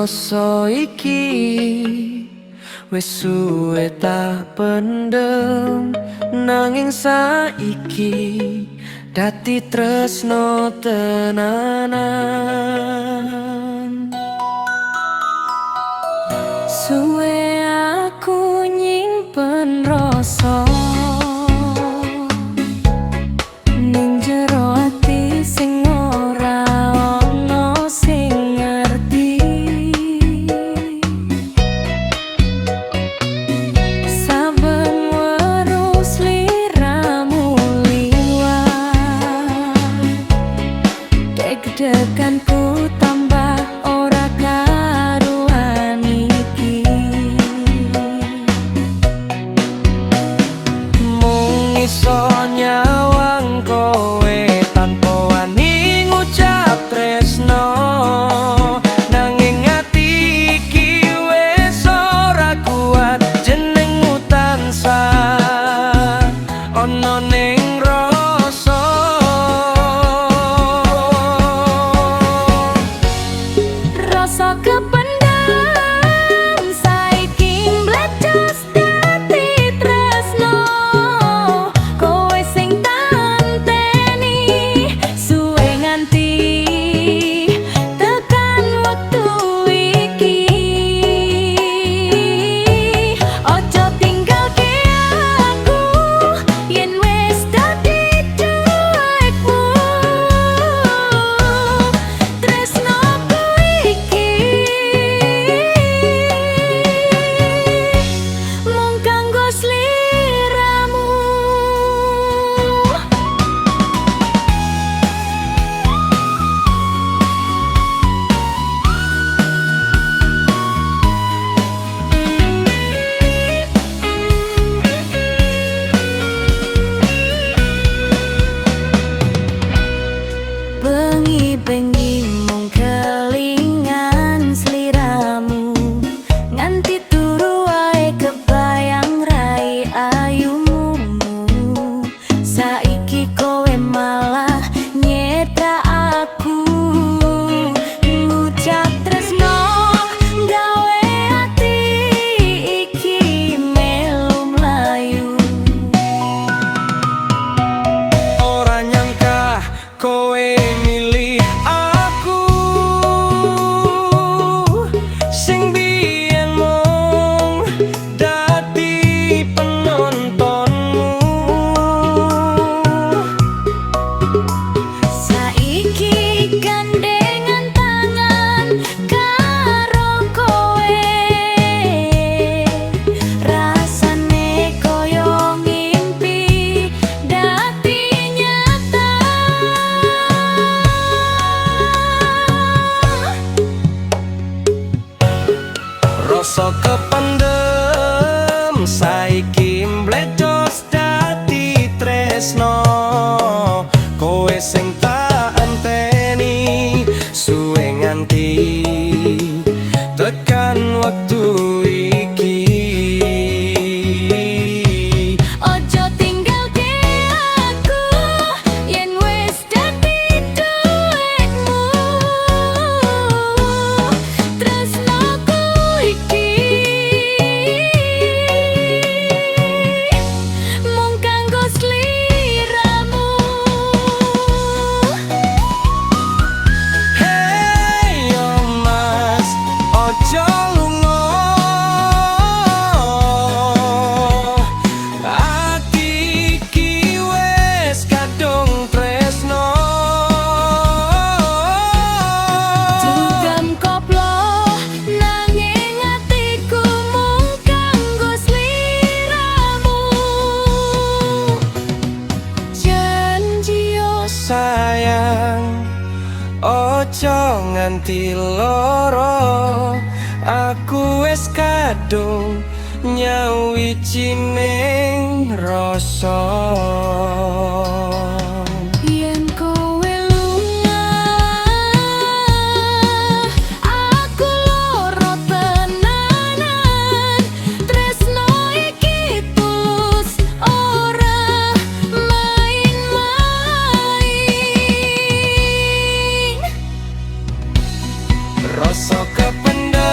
Rasa iki wis suwe tak pendem, nanging saiki dadi tresno tenanan. Suwe aku nyimpen rasa ning jero ati sing ora ono sing ngerti. Saben weruh sliramu liwat, deg-deganku tambah ora karuan iki. Mung iso nyawang kowe tanpa wani ngucap tresno, nanging ati iki wis ora kuat, jenengmu tansah ana ning rasa. Rasa kependem saiki mblecos dadi tresno. Kowe sing tak enteni suwe nganti tekan wektu iki. Ojo tinggalke aku yen wis dadi duwekmu. Tresnoku iki mung kanggo sliramu. Bengi-bengi mung kelingan sliramu, nganti turu wae kebayang rai ayumu. Saiki kowe malah nyedhak aku, ngucap tresno gawe ati iki melu mlayu. Ora nyangka kowe milih aku sing biyen mung dadi penontonmu. Saiki gandengan tangan karo kowe, rasane koyo ngimpi dadi nyata. Rasa kependem saiki mblecos dadi tresno. Kowe sing tak enteni suwe nganti tekan wektu iki. Ojo tinggalke aku yen wis dadi duwekmu. Tresnoku iki mung kanggo sliramu. Hey yo mas, ojo lunga. Ati iki wis kadung tresno. Dugem koplo nanging atiku mung kanggo sliramu. Janji yo sayang, ojo nganti loro. Aku wis kadung nyawiji ning rasa. Yen kowe lunga, aku loro tenanan. Tresno iki tulus ora main-main. Rasa kependem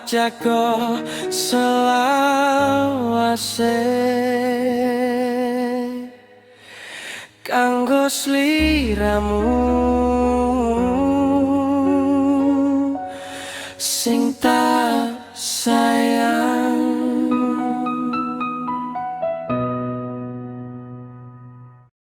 tak jaga selawase kanggo sliramu.